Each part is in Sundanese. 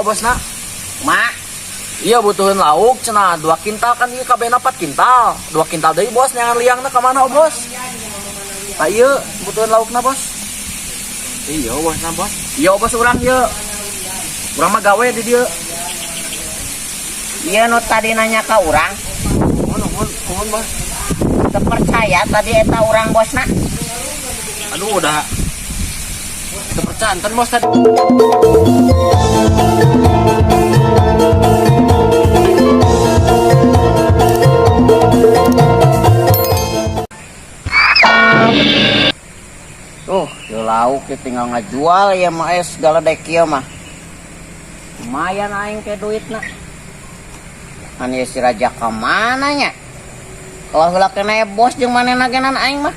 Bosna. Mak, Iya butuhin lauk cenah 2 kintal kan ieu kabehna 4 kintal. 2 kintal deui bos neangan liangna ka mana bos? Tah ieu butuhin laukna bos. Iya bosna bos. Iya bos urang ieu. Urang mah gawe di dieu. Iya nu tadi nanya ka urang, Nuhun nuhun nuhun bos. Teu percaya tadi eta urang bosna. Aduh udah. Teu percanten bos tadi. Tuh, ieu lauk ieu tinggal ngajual ya mah segala dek ieu mah. Lumayan aing ke duitna. Kan ieu si raja ka mana nya? Kalau heula kena bos jeung manehna genan aing mah.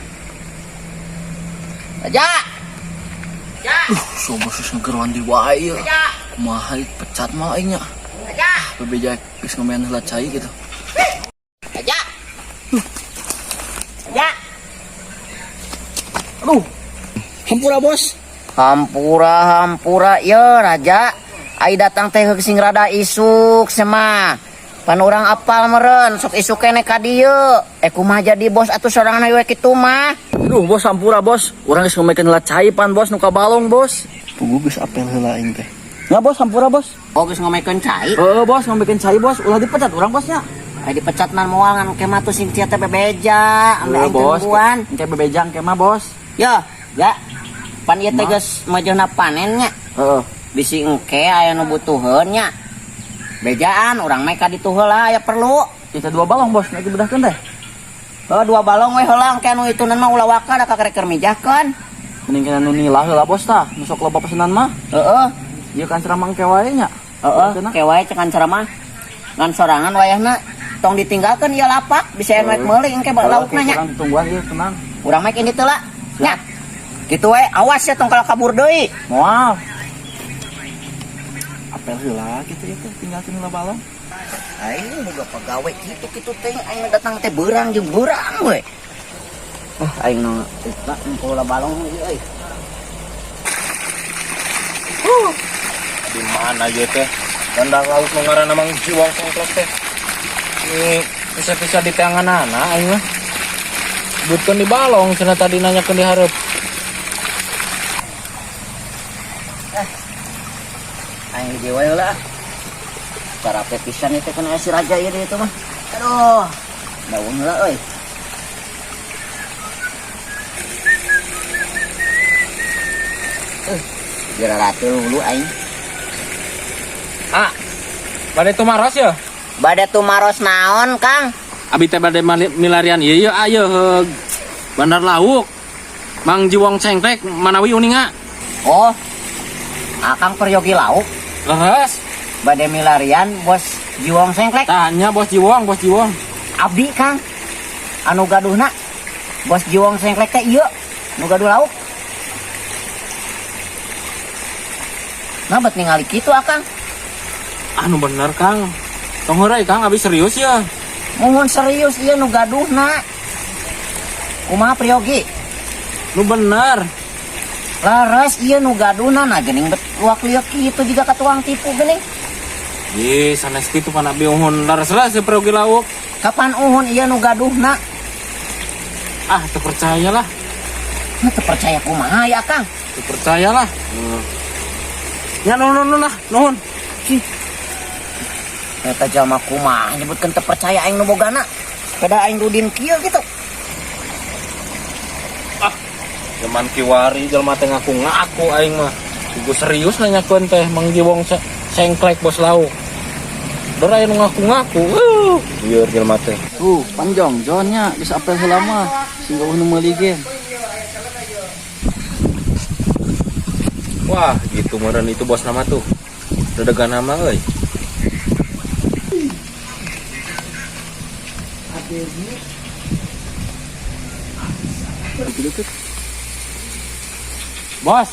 Raja. Raja. So bos geus ngegeroan di wae ieu. Raja. Kumaha ieu pecat mah aing nya. Raja. Bebeja geus ngomean heula cai gitu. Raja. Raja. Aduh. Hampura bos. Hampura hampura ye raja. Ai datang teh sing rada isuk sema. Pan urang apal meureun sok isuk keneh ka dieu. Kumaha jadi bos atuh sorangan we kitu mah. Aduh bos hampura bos. Urang geus ngomekeun heula cai pan bos nu ka balong bos. Puguh geus apel heula aing teh. Nya bos hampura bos. Oh geus ngomekeun cai. Heeh bos ngomekeun cai bos ulah dipecat urang bosnya. Ai dipecat mah moal ngan ke mah tuh sing sia teh bebeja ambe aing bos. tungguan. Engke bebeja engke mah bos. Yo, ya. Pan ieu teh geus majeuhna panen nya. Heeh. Bisi engke aya nu butuheun nya. Bejaan urang mah ka ditu heula aya perlu. Kita 2 balong bos, nek dibedahkeun teh. Oh, 2 balong we heula engke nu itunan mah ulah waka da kakerek keur mijahkeun. Mending kana nu nila heula bos tah, nu sok loba pesenan mah. Heeh. Ieu kan ceramah engke wae nya. Heeh, engke wae cekan ceramah. Ngan sorangan wayahna tong ditinggalkeun ieu lapak, bisa anu rek meuli engke laukna nya. Urang ditungguan ieu tenang. Urang mah ini teh lah. Nya. Kitu we, awas ya tong kalau kabur deui. Moal. Apel heula kitu ieu teh tinggalkeun heula balong. Aing boga pagawe kitu-kitu teh aing datang teh beurang jeung beurang we. Ah aing nu eta engko heula balong ieu euy. Di mana ieu teh? Bandar lauk nu ngaranna Mang Jiwang Sengklek teh. Ini bisa-bisa di teanganana aing mah. Butuh di balong cenah tadi nanyakeun di hareup. Aing di wae lah. Cara pisan itu kena si raja ieu itu mah. Aduh. Daun heula euy. Geura dulu aing. Ah. Bade tumaros ya? Bade tumaros naon, Kang? Abi teh bade milarian ieu ieu ayeuna heug. Bandar lauk. Mang Jiwong Sengklek manawi uninga. Oh. Akang peryogi lauk. Leres. Bade milarian bos Jiwong Sengklek. Tanya bos Jiwong, bos Jiwong. Abdi Kang. Anu gaduhna bos Jiwong Sengklek teh ieu nu gaduh lauk. Nah, bet ningali kitu Akang. Anu bener Kang. Tong heureuy Kang, abi serius ya. Muhun serius ieu nu gaduhna. Kumaha priyogi? Nu bener. Leres ieu nu gaduhna nah geuning bet luak lieu kitu jiga ka tukang tipu geuning. Ih, sanes kitu pan abi uhun leres-leres si priyogi lauk. Kapan uhun ieu nu gaduhna? Ah, teu percaya lah. Nah, teu percaya kumaha ya Kang? Teu percaya lah. Ya nuhun nuhun lah, nuhun. Cih. Eta jalma kumaha nyebutkeun teu percaya aing nu bogana. Beda aing rudin kieu gitu. Ah, zaman kiwari jelema teh ngaku-ngaku aing mah. Kudu serius nanyakeun teh Mang Jiwong Sengklek bos lauk. Dor aya nu ngaku-ngaku. Lieur jelema teh. Tuh, panjang jonnya geus apel heula mah. Sing eueuh nu meuli ge. Wah, gitu meureun itu bos nama tuh. Dedegan nama euy. Bos,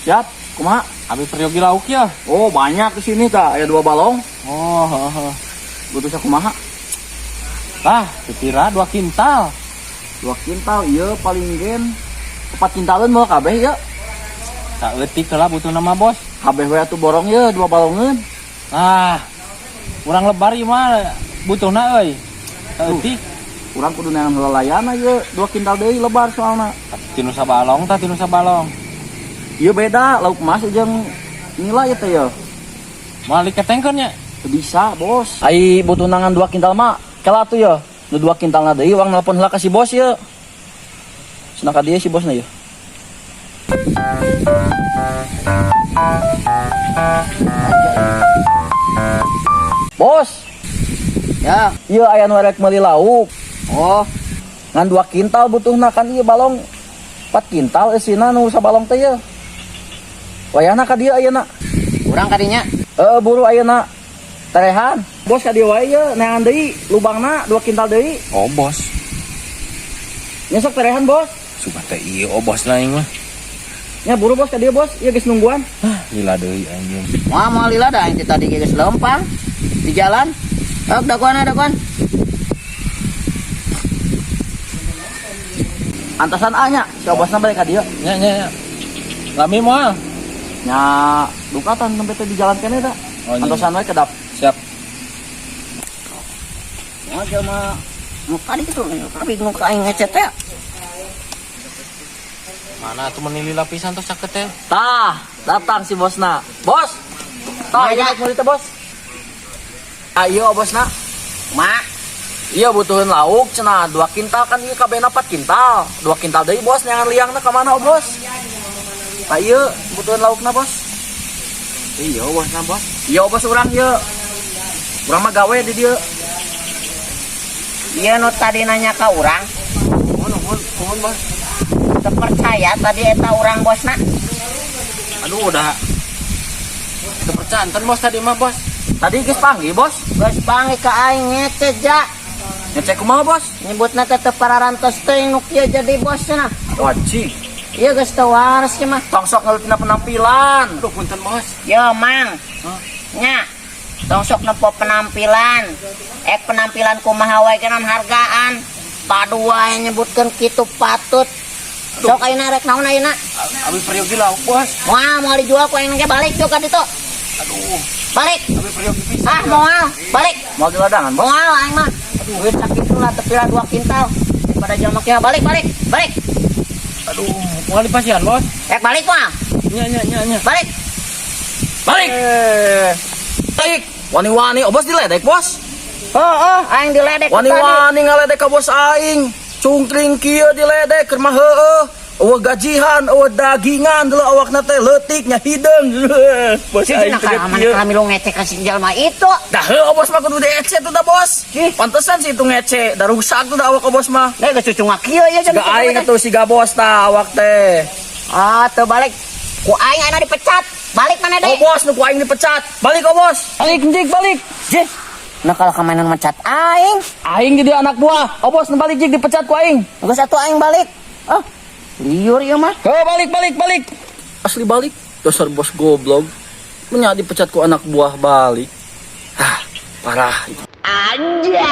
Siap, kumaha? Abi peryogi lauk ya. Oh, banyak di sini tah, aya 2 balong. Oh, heeh. Butuh sakumaha? Ah, kira 2 kintal. 2 kintal ieu paling gen 4 kintalun moal kabeh ieu. Saeutik lah butuh nama bos. Kabeh we atuh borong ieu 2 balongeun. Ah. Urang lebar ieu mah butuhna euy. Eutik. Urang kudu neangan heula layana ieu 2 kintal deui lebar soalna. Tinu sabalong tah, tinu sabalong. Ieu beda lauk emas jeung nila ieu teh ye. Moal diketengkeun nya. Teu bisa, Bos. Ai butuh nangan 2 kintal mah kela atuh ye. Nu 2 kintalna deui urang nelpon heula ka si bos ye. Cenah ka dieu si bosna ye. Bos, Ya. ieu aya nu erek meuli lauk. Oh, Ngan 2 kintal butuhna kan ieu balong 4 kintal eusina nu sabalong teh ye. Wayahna ka dieu ayeuna. Urang kadinya. Heeh, buru ayeuna. Terehan. Bos ka dieu wae ye, neangan deui lubangna 2 kintal deui. Oh, bos. Nya sok terehan, Bos. Sugan teh ieu oh bos aing mah. Nya buru bos ka dieu, Bos. Ieu geus nungguan. Ah, lila deui anjing. Moal moal lila da aing teh tadi geus lempang di jalan. Ok, dagoan dagoan. Antasan A nya, si bosna balik ka dieu. Nya nya nya. Lami moal. Nya dukatan sampai teh di jalan keneh da. Oh, nya. Antosan wae kedap. Siap. Moal jelema nu kadi kitu, tapi nu ka aing ngecet teh. Mana tuh meni lila pisan tuh saket teh. Tah, datang si bosna. Bos. Tah, Maya. ieu naik meuli teh, Bos. Ah, ieu bosna. Mak, Iya butuhin lauk cenah 2 kintal kan ieu kabehna 4 kintal. 2 kintal deui bos neangan liangna ka mana oh, bos? Tah ieu butuhin laukna bos. Iya bosna bos. Iya bos urang ieu. Urang mah gawe di dieu. Ieu nu tadi nanya ka urang. Nuhun nuhun nuhun bos. Teu percaya tadi eta urang bosna. Aduh udah. Teu percanten bos tadi mah bos. Tadi geus panggih bos. Geus panggih ka aing ngecet ja. Ngecek kumaha bos? Nyebutna teh teu pararantos teuing nu kieu jadi bos cenah. Wajib. Ieu geus teu waras ieu mah. Tong sok ngeuleutina penampilan. Aduh punten bos. Yo mang. Nya. Tong sok nempo penampilan. Ek penampilan kumaha wae geuna hargaan. Padu wae nyebutkeun kitu patut. Sok ayeuna rek naon ayeuna? Abi peryogi lauk bos. Moal moal dijual ku aing ge balik tuh ka ditu. Aduh, Balik. abi peryogi pisan. Ah moal, balik. Mau di ladangan bos. Moal aing mah. Duit sakitu lah tepi lah 2 kintal. Daripada jelema kieu balik balik balik. Aduh, moal dipasihan bos. Rek balik moal. Nya nya nya nya. Balik. Balik. Balik. Wani-wani, oh bos diledek bos. Oh, oh, aing diledek ku tadi. Wani-wani ngaledek ka bos aing. Cungkring kieu diledek keur mah heueuh. Eueuh gajihan, eueuh dagingan deuleu awakna teh leutik nya hideung. Bos Sih, aing nah, teh mana kieu. kami lu ngecek ka si jelema itu. Dah heueuh bos mah kudu diece tuh dah bos. Ih. Pantesan sih itu ngece, da rusak tuh dah awak bos mah. Lah geus cucu kieu ya Siga aing atuh siga bos tah awak teh. Ah, teu balik. Ku aing ayeuna dipecat. Balik mana Oh deui? bos, nu ku aing dipecat. Balik oh bos. Balik jik balik. Jih. Nah kalau kemana mecat aing? Aing jadi anak buah. Oh bos, nu balik jik dipecat ku aing. Geus atuh aing balik. Ah, liur ieu mah. Oh balik balik balik. Asli balik. Dasar bos goblok. Menya dipecat ku anak buah balik. Ah, parah itu. Anjay.